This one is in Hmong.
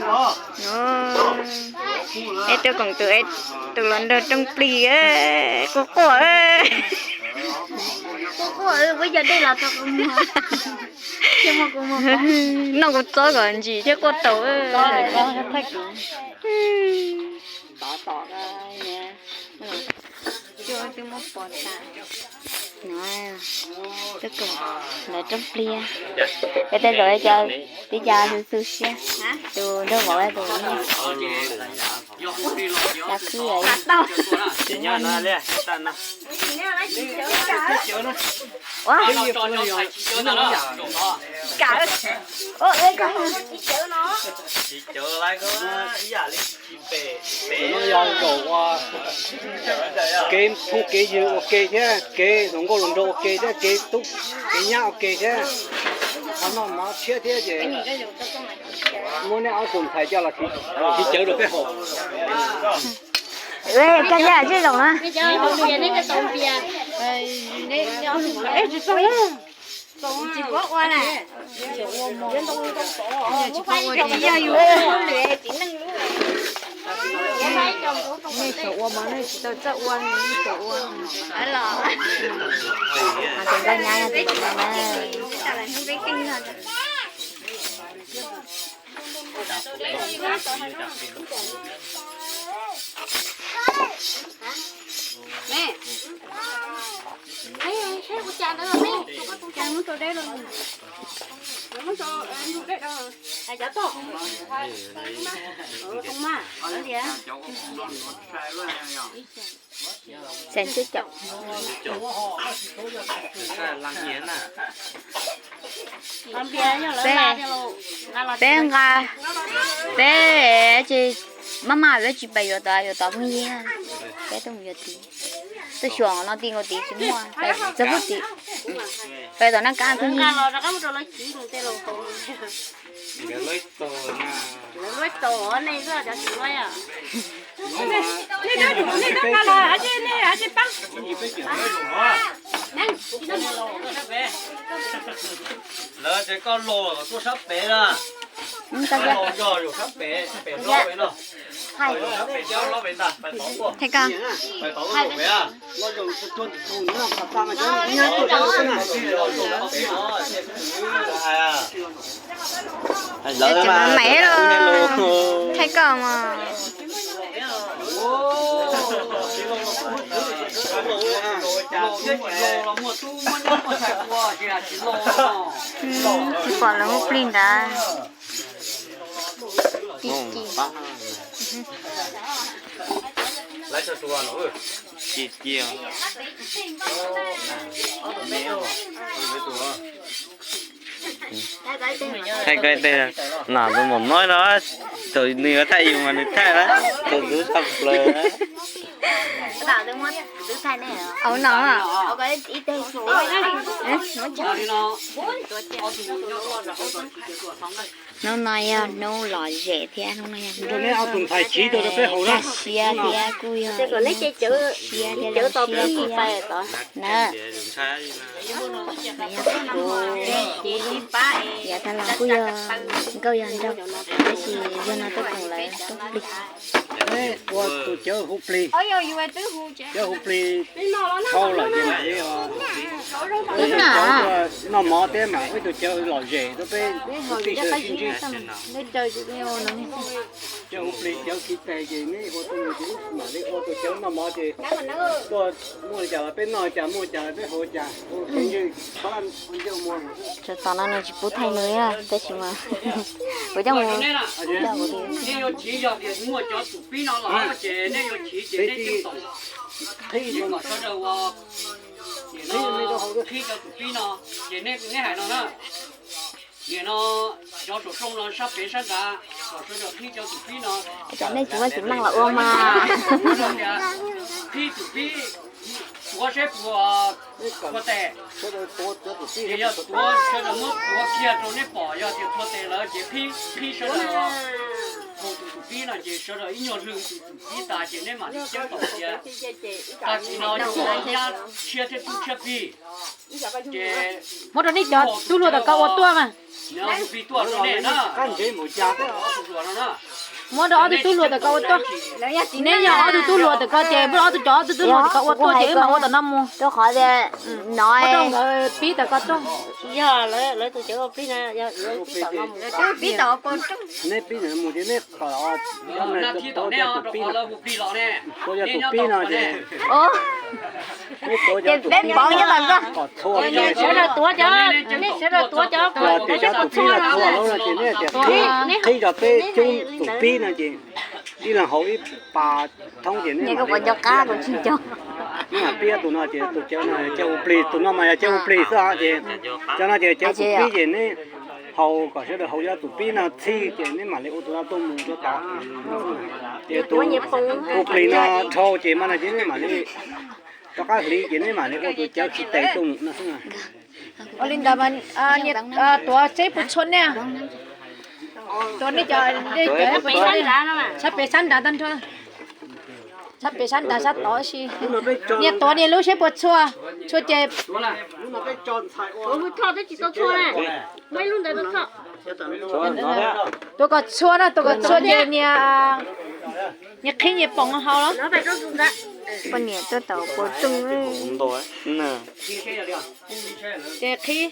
Ub, es tus koom tus, tus los nrog rooj plig, quaj quaj. Noj kuv txob kom ntsim thiab quaj tau. Twb koom lawv rooj plig, es tej zaum tib co xu xu siab, tus nraug vauv tus, cas khwb. Tsis cawv lawm, ib yam li tsis pem. No yog zaum ua kev phooj kev ywg ua ke thiab, kev hluas nkauj hluas nraug ua ke thiab, kev tub kev nyab ua ke thiab, qhov noj mov tshiab thiab ces muab neb ob tug ntxhais coj los tsis cawv rau peb haus. Koj thiab zej zaum na. Tsis paub ua na. Tsis paub ua, nej xav ua mas nej tsis tau txawj ua, nej xav ua. Los tus nkauj nyab yog tus nkauj nyab na. Xees tsib caum. Peb, peb nqa, peb tsis, maj maj peb tsis pais yuav tod, yuav tod phooj ywg, peb tuaj mus yuav tid. Tuaj xyuas no ti nkaus tid tsis muaj, txog pub tid, pais tom naj kab phooj ywg. Lawv tias koj laus los tuaj sab pem na. Koj laus yog yus sab pem, pem hlob pem no. Yus sab pem cov hlob pem ntag, pais tod tuaj. Pais tod tuaj pem a. Lawv mas maiv los thaij koj mas. Tsis pom lawv hub plig ntawd. Ci ci. Thaij koj ib teg, nam tus maum noib no, thaum nws yuav thaij yus mas nws thaij lawm, tus ntxub tshaj plaws. Hnub no, hnub no yog hnub lom zem thiab hnub no yog hnub kaj siab thiab kuj yog siab thiab zoo siab thiab na. Yav tag los kuj yog nkauj yog nraug, tab sis yog no tuaj koom lawv tuaj plig. Ua tus cawv hu plig, cawv hu plig dhau lawm ces mam li ua ib tug cawv noj mov thiab mam ua ib tug cawv lom zem rau peb kwv tij sawv daws sib ntsib. Cawv hu plig cawv khiv tes ces neb ua tug mam li ua tus cawv noj mov ces tuaj muaj li cas los peb noj li cas, muaj li cas los peb haus li cas. Tsov tom no nws tsis pub thaij nws, tab sis mas kuv coj mus. Nej yuav chiv yog tias muaj cov tus pib no los ces nej yuav chiv ces nej thiaj tau qhib kom sawv daws ua, nim no qhib cov tus pib no, ces nej hais no na, nim no cov saum rooj no sab pem sab nrad kom sawv daws qhib cov tus pib no. Cov nej tsis muaj txiv neej los ua mas. Qhib tus pib, tuav seb puas txhua tes, ces yog tuav sawv daws muab tuav kiag rau nej pom, yog tias txhua tes lawm ces qhib, qhib sawv daws haus tus tus pib no ces sawv daws ib nyuag hlwb tus pib tas ces neb mam li ceeb toom tias tag kis no yuav ua nyab tshiab thiab tub tshiab plig. Ces muab rau nej cov tub hluas tom ko ua tuaj mas. Muab rau ob tug tub hluas tom ko ua tuaj. Neb yog ob tug tub hluas tom ko ces muab rau ob tug, cov ob tug tub hluas tom ko ua tuaj ces wb mam ua tom no mus. Rau qhov tias no muab rau nkawd pib tom ko tuaj. Yog lawv tus cov ua plig no, pib tom no mus. Neb pib tom no mus ces neb kom, yog tus pib no ces neb tuav cov tus pib kom txhua, sawv daws tuav cov, nej sawv daws tuav cov, ces cov tus pib no txhua lawm no ces neb tias qhib zog peb coob tus pib no ces ib leeg haus ib pas thoob ces neb mam li, neb mam pib tus no ces tus cov no cov ua plig, tus no mas yog cov ua plig xwb ces cov no ces cov tus pib ces neb haus kom sawv daws haus cov tus pib no txhij ces neb mam li ua tus no tuaj mus rau tod. Ces tus ua plig no dhau ces mas no ces neb mam li rov qab hliv ces neb mam li ua tus cov tsis tes tuaj mus no xwb. Ua li ntawd mas tuav tseb puas txhua nej? Tuav nej cov, sab pem sab nrad tag nrho, sab pem sab nrad sab tod si. Nias tuav nias lub seb puas txhua, txhua ces tuav kom txhua na, tuav kom txhua ces nias, nias qhib nias poom haus los. Poj niam tuaj tau puas rooj. Ces qhib.